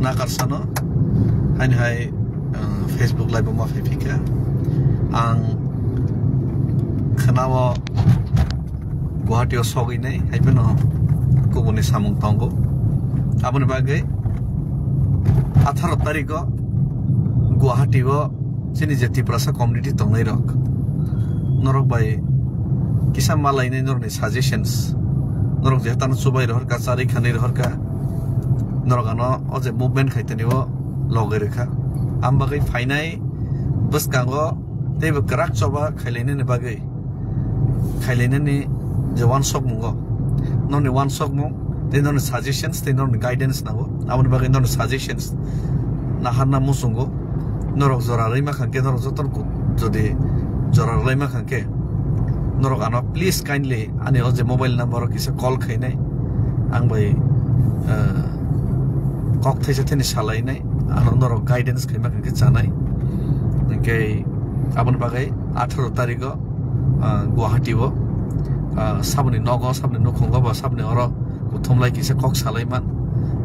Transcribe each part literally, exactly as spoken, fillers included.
Nakarsano, haini hai, uh, Facebook live o ma phai phika. Ang khwnao Guwahati o sogwi nai, hai phano kubuni samung tongo. Aboni bagwi atharo tarikh o Guwahati o chini je Tiprasa community tongnai rok, norok bai kisa malainai norokni suggestions, norok je tano chubai rohorka, chari khanwi rohorka, norok ano o je movement khai tani o logwi rwkha. Am bagwi phainai bwskango teibo kwrak choba khailainani bagwi, khailainani je wansokmungo, norokni wansokmung tei norokni suggestions tei norokni guidance nango. Aboni bagwi norokni suggestions naharna muchungo. Norok jora rwima khankhe, norok joto jodi jora rwlaima khankhe, norok ano please kindly ani o je mobile number o kisa call khainai, ang bai, eh, kok thaisa thani salainai, ano norok guidance khaima khankhe chanai. Hinkhe aboni bagwi atharo tarikh o, ah, Guwahati o, ah, saboni nogo, saboni nukhungo ba saboni oro kuthumlai kisa kok salaiman.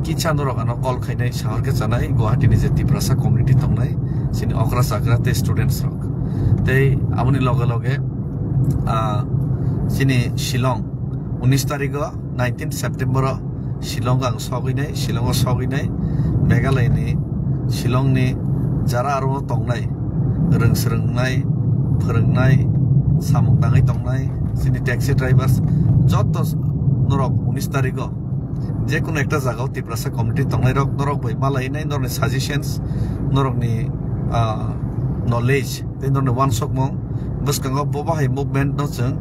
Kisa norok ano call khainai, sahor khe chanai Guwahati ni je Tiprasa community tongnai, chini okra chakra tei students rok. Tei aboni loge loge, ah, chini Shillong, unis tarikh o, nineteen September o Shillong ang sogwi nai, Shillong o sogwi nai, Meghalaya ni Shillong ni jara aro o tongnai, rwng swrwngnai, phwrwngnai, samung tangwi tongnai, chini taxi drivers, joto norok unis tarikh o je kono ekta jaga o Tiprasa community tongnai rok, norok bai malainai, norokni suggestions, norokni, ah, knowledge tei norokni wansokmung bwskango bo bahai movement no chwng,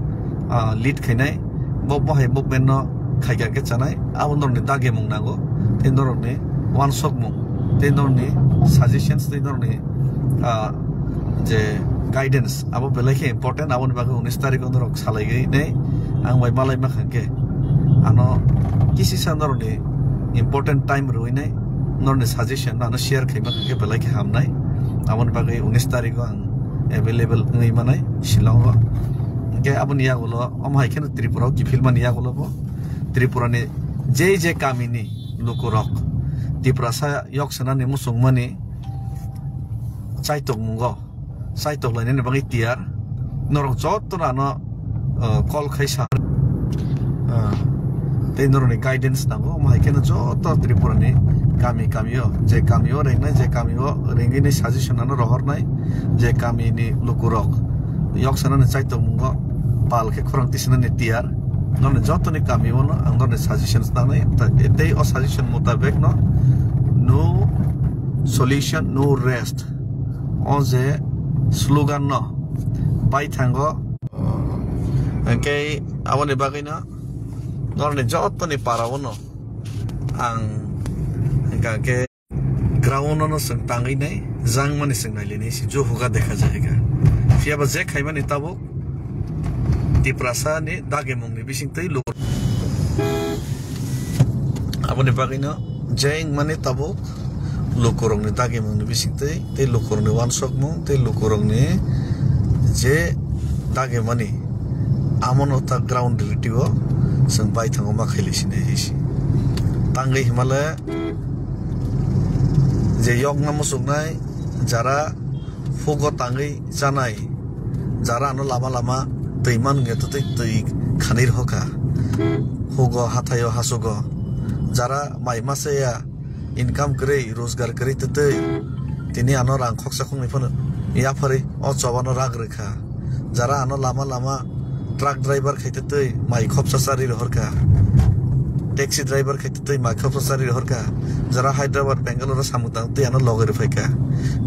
ah, lead khainai, bo bahai movement no khaikha khe chanai, abo norokni dagimung nango, tei norokni wansokmung, tei norokni suggestions, tei norokni, ah, je guidance, abo belai khe important. Aboni bagwi unis tarikh o norok salaigwi nei, ang bai malaima khankhe, ano kisisa norokni important time rwui nei, norokni suggestion no ano share khaima khankhe belai khe hamnai. Aboni bagwi unis tarikh o ang available wngwi manai Shillong o. Hinkhe aboni yagulo omo hai kheno Tripura o kiphilmani yagulo bo Tripura ni je je kami ni lukurok Tiprasa yok sanani muchungmani chaitokmungo, chaitok lainani bagwi tiyar. Norok joto no ano, uh, call khai sa, uh, tei norokni guidance nango. Omo hai kheno joto Tripura ni kami kami o, je kami o rengnai, je kami o rengwi ni suggestion ano rohornai, je kami ni lukurok yok sanani chaitokmungo pal khe khorang tisanani tiyar. Norokni joto ni kami o no ang norokni suggestions nangnai, ta-, tei o suggestion mutabek no no solution, no rest. O je slogan no bai thango. Hinkhe aboni bagwi no norokni joto ni para o no ang hinkha khe ground o no chwng tangwi nai, jangmani chwng nai linai se jo hoga dekha jayega. Phiya ba je khaimani tabuk Tiprasa ni dagimung ni bising twi luku. Aboni bagwi no je wngmani tabuk lukurokni dagimungni bisingtwi, tei lukurokni wansokmung, tei lukurokni je dagimani, amono ta ground reality o chwng baithango ma khailai sinai hai se. Tangwi himale je yokna muchuknai jara, phugo tangwi chanai, jara ano lama lama twi man wngya twtwi twi khanwi rohorkha. Phugo hathaio hasugo, jara mai masa ya, income kwrwi, rojgar kwrwi twtwi tini ano rang khoksa khoknwi phano yapharwi o chobano rak rwkha. Jara ano lama lama truck driver khai twtwi mai khopsa charwi rohorkha, taxi driver khai twtwi mai khopsa charwi rohorkha, jara Hyderabad, Bangalore o samung tang twi ano logwi rwphaikha.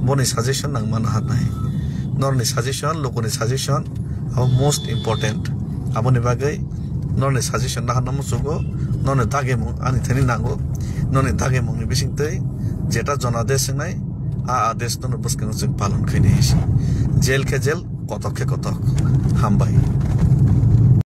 Boni suggestion nang mano harnai. Norni suggestion, lukuni suggestion abo most important. Aboni bagwi norni suggestion naharna muchungo, norni dagimung ani thani nango, norni dagimungni bisingtwi jeta jonadesh wngnai, a adesh nono bwskango chwng palon khainai se. Jail khe jail, kotok khe kotok. Hambai.